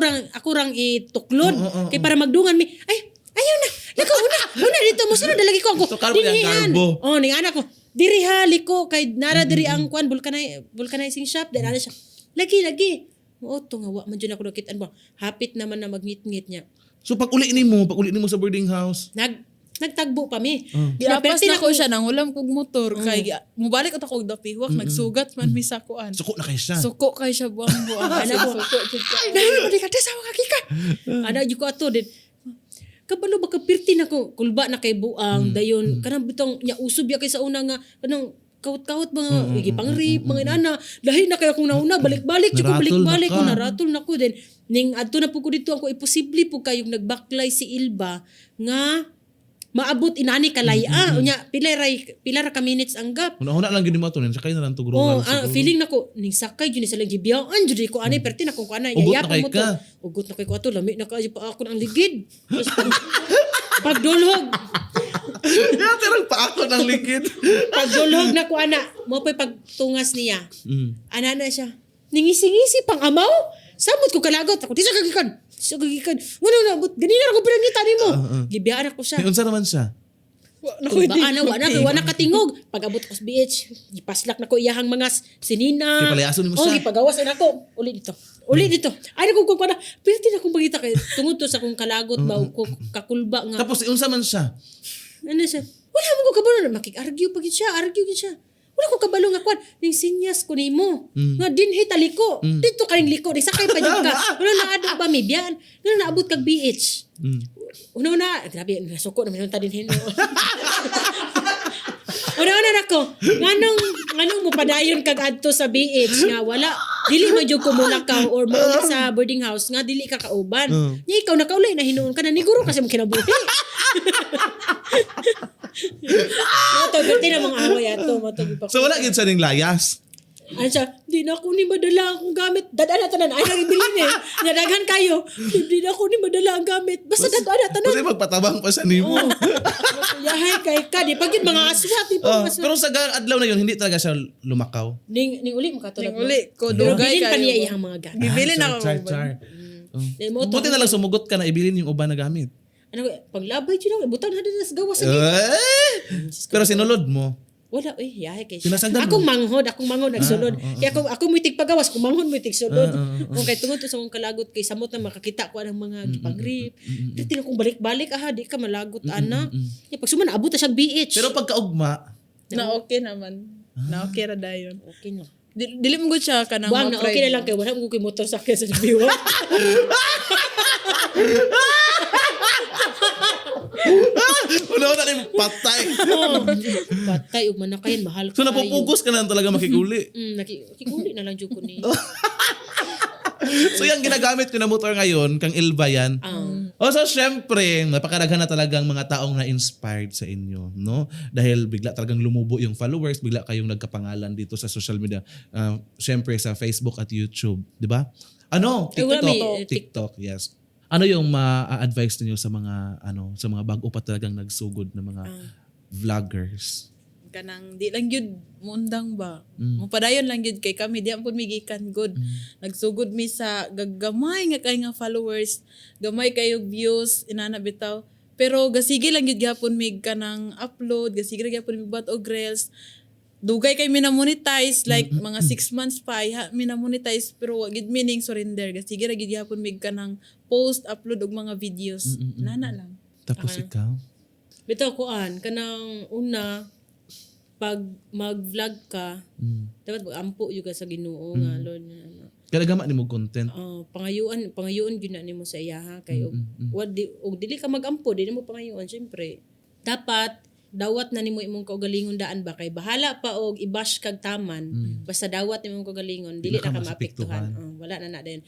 rang ituklod Oo, oo, kay para magdungan mi. Ay, ayaw na. Lakaw una. Una dito mo sunod lagi ko ako. So, kalbo yang Dinhian. kalbo. Oh, ning anak ko. Diri ha liko kay nara diri ang kwan vulcanizing shop dahil ana siya. Lagi lagi. Oo, to nga wa man jud ako nakitaan ba. Hapit naman na magngit-ngit niya. So pag uli nimo sa boarding house, Nagtagbo pa mi. Giapas Naperti na ko siya nang ulam kog motor kay mubalik ako og Dapiwak nagsugat man mi sa kuan. suko na kay siya. Suko kay siya buang-buang. Ano suko jud ka. Dahil mo di ka sa mga kika. Ana jud ko ato din. Kabalo ba ka pirti na ko kulba na kay buang dayon kanang bitong nya usob ya kay sa una nga kanang kawat-kawat mga gipang-rape mga inana dahil na kay akong nauna balik-balik jud ko Naratol na balik-balik ka. ko naratol na ko din ning adto na po ko dito ako imposible po kayong nagbaklay si Ilba nga maabot inani kalaya unya pila ra ka minutes ang gap. Una-una lang gid mo ato, sakay na lang to Oh, rural. feeling nako ning sakay jud ni sila gibiyaan jud ko ani perti na kung ana Ugot na yayap kay mo to. ka. Ugot na kay ko ato lami na kaayo pa ako ang ligid. Tapos pagdulhog, Ya terang pa ako ng likid. pagdulhog na ko ana, mo pa'y pagtungas niya. Ana na siya. Ningisi-ngisi pang amaw. Samot ko kalagot ako. Di sa kagikan. Di sa kagikan. Wala na, but ganina ra ko pinangita nimo. Gibiyaan ako siya. Ni unsa naman siya? Wa na ko Kung ba ana, wa na katingog. Pag abot ko sa BH, gipaslak na ko iyahang mga sinina. Gipalayason nimo Oh, siya. gipagawas na ako. Uli dito. Uli dito. Ay, na kung na. Pero na kong pangita kay tungod to sa akong kalagot ba o kakulba nga. Tapos unsa man siya? Ano siya? Wala mo ko kabalo. Makik-argue pa gid siya. Argue gid siya. Wala Wala ko kabalo nga kwan. Ning sinyas ko nimo. Nga dinhi taliko. Dito ka ning liko. Di sakay pa jud ka. Una na adto ba mi biyan. Una naabot kag BH. Una una, grabe, nasuko na minunta din hino. Una una nako, nganong mopadayon kag adto sa BH nga wala dili man jud ko mulakaw or mauli sa boarding house nga dili ka kauban. Nya ikaw nakaulay na hinuon ka na niguro kasi mong kinabuhi. Mato gati na mga away ato, mato pa. So wala gid sa ning layas. Ano siya, di na ako ni madala akong gamit. Dadaan na tanan. Ay, nang ibilin eh. Nadaghan kayo. Di na ako ni madala ang gamit. Basta dadaan na tanan. Kasi magpatabang pa sa nimo. Oh. Yahay kay ka. Di pag yun, mga aswat. Di pa Oh, mga aswat. pero sa adlaw na yun, hindi talaga siya lumakaw. Ning uli, makatulog. Ning uli ko Pero dugay bilin pa kayo. niya iyang mga gamit. Gibilin Ah, ako. Char, char, char. Oh. Dahil mo to- Buti na lang sumugot ka na ibilin yung uban na gamit. Ano, paglabay yun ako. Butang na din sa gawas. Eh! Pero sinulod mo. Wala, eh, yahay kay siya. Sinasagdan mo? Akong manghod nagsulod. Kaya ako mo pagawas, kung manghod mo tigsulod. Ah, Kung kay tungod to sa akong kalagot kay samot na makakita ko anang mga gipangrip. Di tino kung balik-balik aha, di ka malagot ana. Ya pag suman abot na siyang BH. Pero pagkaugma, Na okay naman. Na okay ra dayon. Okay na. Dili mo gud siya kanang Buang na ma-pride. okay na lang kay wala mo koy motor sa sa biwa. wala na rin patay. Oh. Patay ug manakayan mahal So napupugos ka na lang talaga makiguli. Nakikuli na lang jud ko ni. So yung ginagamit ko na motor ngayon, kang Ilva yan. Ah. Oh, so syempre, napakaraghan na talagang mga taong na-inspired sa inyo, no? Dahil bigla talagang lumubo yung followers, bigla kayong nagkapangalan dito sa social media. Syempre sa Facebook at YouTube, di ba? Ano? Eh, wala, TikTok. may, eh, TikTok, yes. Ano yung ma-advise niyo sa mga ano, sa mga bago pa talagang nagsugod na mga vloggers? Kanang di lang gyud muundang ba. Mupadayon lang gyud kay kami di pud mi gikan good. Nagsugod mi sa gagamay nga kay nga followers, gamay kayo views inana bitaw. Pero gasige lang gyud gihapon mig kanang upload, gasige lang gihapon mig buhat og reels. Dugay kay minamonetize like mga 6 months pa iha minamonetize pero wa gid meaning surrender. Gasige ra gyud gihapon mig kanang post upload og mga videos. Nana lang. Tapos ikaw? Bitaw kuan kanang una pag mag-vlog ka, dapat ampo yun ka sa Ginoo nga Lord na ano. Kalagama ni mo content. Oh, pangayuan gyud na nimo sa iya ha kay og wa di og dili ka magampo dili mo pangayuan syempre. Dapat dawat na nimo imong kaugalingon daan ba kay bahala pa og i-bash kag taman basta dawat nimo imong kaugalingon dili Di na na ka ka maapektuhan. Oh, wala na na din.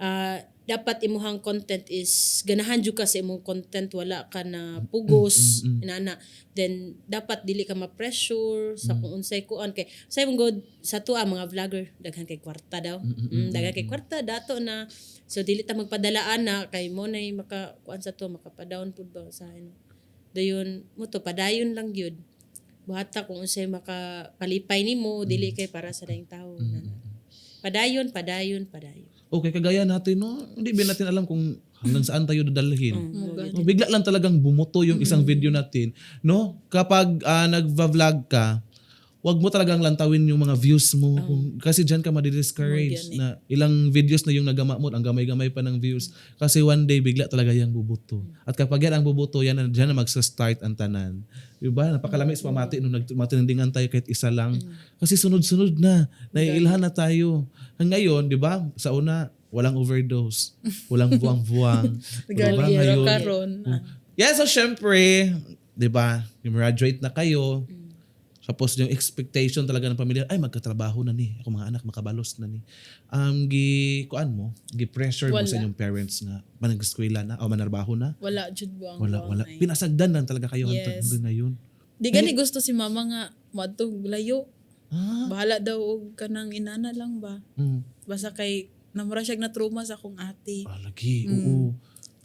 Ah, dapat imuhang content is ganahan jud ka sa imong content, wala ka na pugos inana, then dapat dili ka ma-pressure sa kung unsay kuan kay say mong god sa tuwa mga vlogger daghan kay kwarta daw, daghan kay kwarta dato na, so dili ta magpadalaan na kay mo nay maka kuan sa tuwa makapadown pud ba sa ano dayon mo to padayon lang gyud buhata kung unsay makapalipay nimo dili kay para sa daing tawo na padayon padayon padayon. Okay, kagaya natin, no? Hindi ba natin alam kung hanggang saan tayo dadalhin. Mm. No, bigla lang talagang bumoto yung isang video natin, no? Kapag nagva-vlog ka, wag mo talagang lantawin yung mga views mo kasi diyan ka madi-discourage na ilang videos na yung nagama mo, ang gamay-gamay pa ng views kasi one day bigla talaga yung bubuto. At kapag yan ang bubuto, yan na diyan na magsa-start ang tanan. Diba? Napakalami sa pamati nung nagmatinandingan tayo kahit isa lang. Kasi sunod-sunod na, naiilhan na tayo. Hanggang ngayon, di ba? Sa una, walang overdose, walang buwang-buwang. Diba? Pero Ngayon, karon Yeah, so syempre, 'di ba? Yung graduate na kayo. Tapos yung expectation talaga ng pamilya, ay magkatrabaho na ni, ako mga anak makabalos na ni. Gi kuan mo, gi pressure mo sa Wala. inyong parents nga manag-eskwela na o manarbaho na. Wala jud buang Wala, buang wala. ay. Pinasagdan lang talaga kayo hanggang Yes. hanggang ngayon. Di gani gusto si mama nga moadto layo. Ah. Bahala daw og kanang inana lang ba. Basta kay namura siya na trauma sa akong ate. Ah, lagi, oo.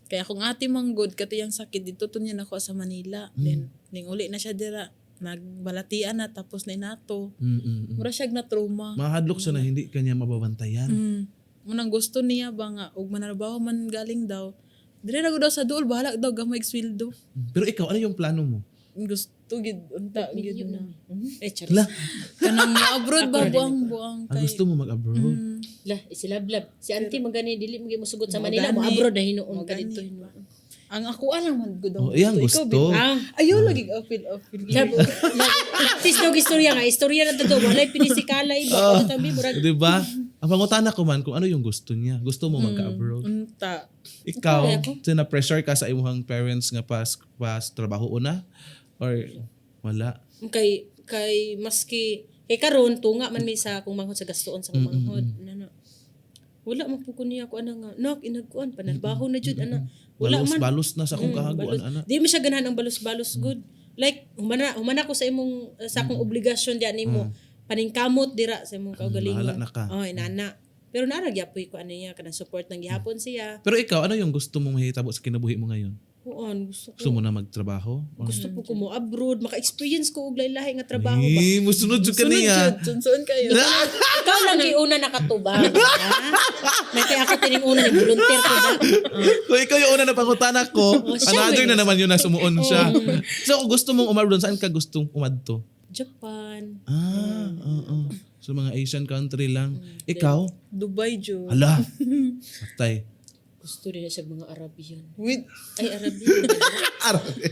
Kaya akong ate manggod katiyang sakit dito to niya nakuha sa Manila. Then ning uli na siya dira nagbalatian na tapos na inato. Mura siya na trauma. Mahadlok siya na hindi kanya mababantayan. Munang gusto niya ba nga og manarbaho man galing daw. Dire ra gud daw sa duol bahala daw gamay og sweldo. Pero ikaw, ano yung plano mo? Gusto gid unta gid na. Eh, charis. La, Kanang mo abroad ba buang buang ang kay. gusto mo mag-abroad? La, eh, si Lablab. Si auntie magani dili mo musugot sa Manila, Mo mo gani. abroad na hinuon Mo ka gani. dito hinuon. Ang ako lang man gud ang Oh, iyang gusto. Ikaw, gusto. bitaw. Ah. Ayaw lagi apil apil. Practice daw istorya nga. Istorya na to. Walay pinisikalay ba? Ano tabi? Murag. Di ba? Ang pangutana ko man kung ano yung gusto niya. Gusto mo magka-abroad. Unta. Ikaw, na-pressure ka sa imuhang parents nga pas trabaho una or wala? Kay maski kay karon tunga man may sa akong manghod sa gastuon sa akong manghod. Nana. Wala man po ko niya ko ana nga. Nak inagkuan panarbaho na jud ana. Wala Balos, man. balos na sa akong kahaguan Balos. ana. Di man siya ganahan ang balos-balos good. Like humana ko sa imong sa akong obligasyon diyan nimo. Paningkamot dira sa imong kaugalingon. Bahala na ka. Oh, inana. Pero naara gyapoy ko ano niya kanang support nang gihapon siya. Pero ikaw, ano yung gusto mong mahitabo sa kinabuhi mo ngayon? Kuan gusto ko. Gusto mo na magtrabaho? Or- Gusto po ko mo abroad, maka-experience ko og lahi nga trabaho ba. Eh, musunod jud ka Sunod niya. jud, sunod kayo. Ikaw lang kay una nakatubang. Ha? May kaya ako tining una ni volunteer ko ba. Kung ikaw yung una na pangutana ko, Oh, siya another eh. na naman yun na sumuon siya. So kung gusto mong umabroad, saan ka gustong umadto? Japan. Ah, oo. So mga Asian country lang. Ikaw? Dubai jud. Hala. Patay. Gusto rin na siya mga Arabian. With Ay, Arabian. Arabi.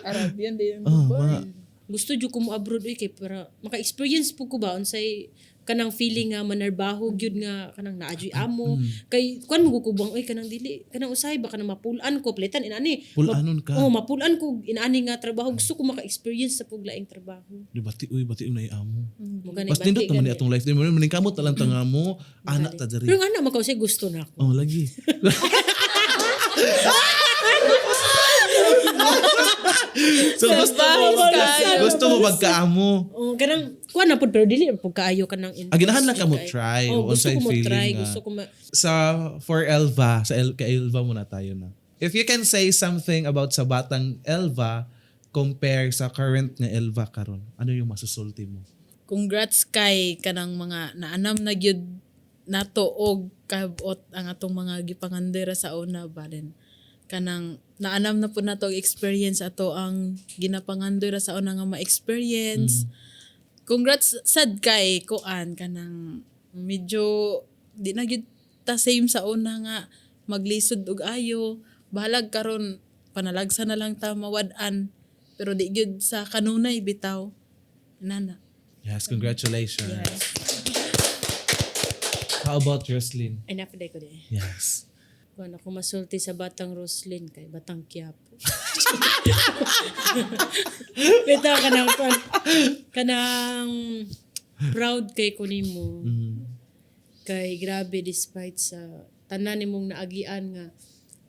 Arabian din. Oh, mga, Gusto jud ko mo abroad oy kay para maka-experience po ko ba unsay kanang feeling nga manarbaho gyud nga kanang naadyoy amo kay kuan mo gukubang oy kanang dili kanang usahay ba kanang mapulan ko plitan inani. Pulan-anon ka. Oh, mapulan ko inaani nga trabaho, gusto ko maka-experience sa puglaing trabaho. Di bati, uy, bati yung naiamo. Mo gani Mas nindot bati naman ni gani. atong life. Di mo maningkamot na lang tanga mo, anak ta diri. Pero nga na makausay gusto na ako. Oh, lagi. So gusto mo magkaamo. Oh, kanang kuan na pud pero dili pud kaayo kanang Ah, ganahan lang ka mo try. Oh, gusto Unsay ko mo feeling try, nga. gusto ko ma Sa for Elva, sa kay Elva muna tayo na. If you can say something about sa batang Elva compare sa current nga Elva karon, ano yung masusulti mo? Congrats kay kanang mga naanam na gyud nato og kabot ang atong mga gipangandera sa una ba din. Kanang naanam na po nato og experience ato ang ginapangandera sa una nga ma-experience. Congrats sad kay kuan kanang medyo di na gyud ta same sa una nga maglisod og ayo. Bahalag karon panalagsa na lang ta mawad-an pero di gyud sa kanunay bitaw. Nana. Yes, congratulations. How about Roslyn? Ay napaday ko di. Yes. Kuan ako masulti sa batang Roslyn kay batang Quiapo. Bitaw kanang kuan kanang proud kay ko nimo. Kay grabe despite sa tanan nimong naagian nga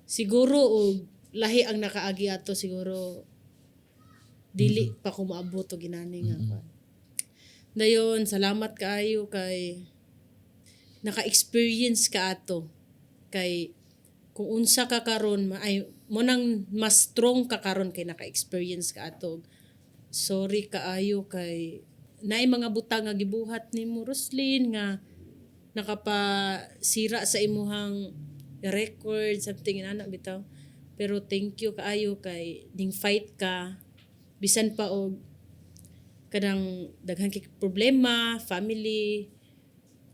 siguro og lahi ang nakaagi ato siguro dili pa ko moabot og ginani nga kuan. Dayon salamat kaayo kay naka-experience ka ato kay kung unsa ka karon ay mo nang mas strong ka karon kay naka-experience ka ato. Sorry kaayo kay naay mga butang nga gibuhat nimo Roslyn nga nakapasira sa imuhang record something inana bitaw, pero thank you kaayo kay ning fight ka bisan pa og kanang daghan kay problema family,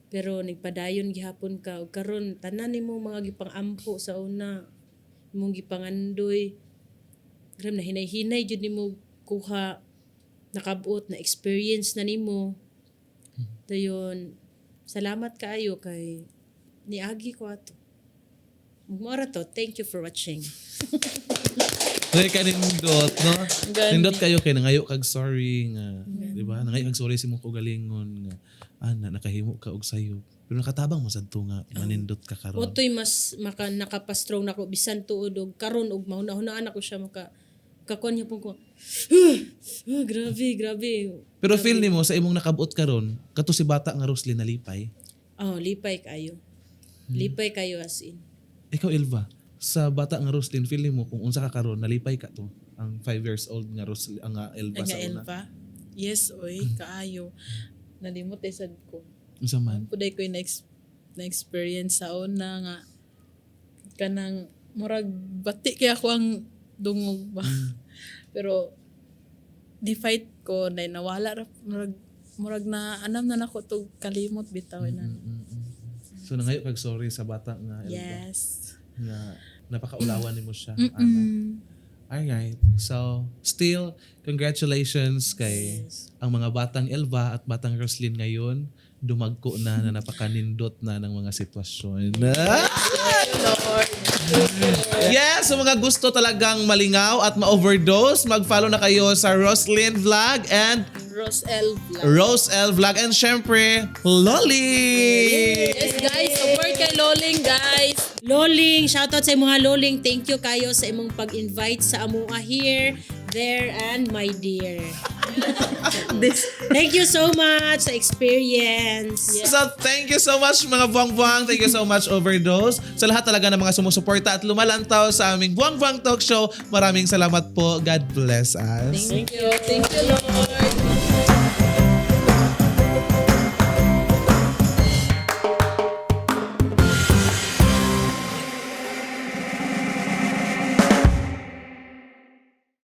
pero nagpadayon gihapon ka ug karon tanan nimo mga gipang-ampo sa una imong gipangandoy, grabe na hinay-hinay jud nimo kuha, nakabot na experience na nimo. Dayon salamat kaayo kay niagi ko ato. Mora to, thank you for watching. Kaya ka nindot, no? Gani. Nindot kayo kay nangayo kag sorry nga, di ba? Nangayo kag sorry sa imong kaugalingon nga ana nakahimo ka og sayo. Pero nakatabang mo sad to nga manindot ka karon. Otoy mas maka nakapastrong nako bisan tuod og karon og mahuna-hunaan ako siya maka kakuan niya po ko. Ah, grabe, grabe. Pero feel nimo sa imong nakabot karon, kato si bata nga Roslyn nalipay. Oh, lipay kayo. Lipay kayo as in. Ikaw Elva, sa bata nga Roslyn feel nimo kung unsa ka karon nalipay ka to ang 5 years old nga Roslyn ang nga Elva Nga sa una. Elva. Yes, oy, kaayo. Nalimot eh sad ko. Unsa man? Puday ko yung na-experience sa una nga kanang murag bati kay ako ang dungog ba. Pero di fight ko na nawala ra murag na anam na nako tog kalimot bitaw na. So nangayo kag sorry sa bata nga Elva. Yes. Nga Napakaulawan nimo siya. Ana. Alright. So, still, congratulations kay ang mga batang Elva at batang Roslyn ngayon. Dumagko na na napakanindot na ng mga sitwasyon. Lord. Yes, sa mga gusto talagang malingaw at ma-overdose, mag-follow na kayo sa Roslyn Vlog and Rosel Vlog. Rose L Vlog and syempre, Loli! Yes guys, support kay Loling, guys. Loling, shoutout sa imong Loling. Thank you kayo sa imong pag-invite sa amoa here, there, and my dear. This Thank you so much sa experience. So, thank you so much, mga buwang-buwang. Thank you so much, Overdose. Sa lahat talaga ng mga sumusuporta at lumalantaw sa aming Buwang Buwang Talk Show, maraming salamat po. God bless us. Thank you. Thank you, Lord.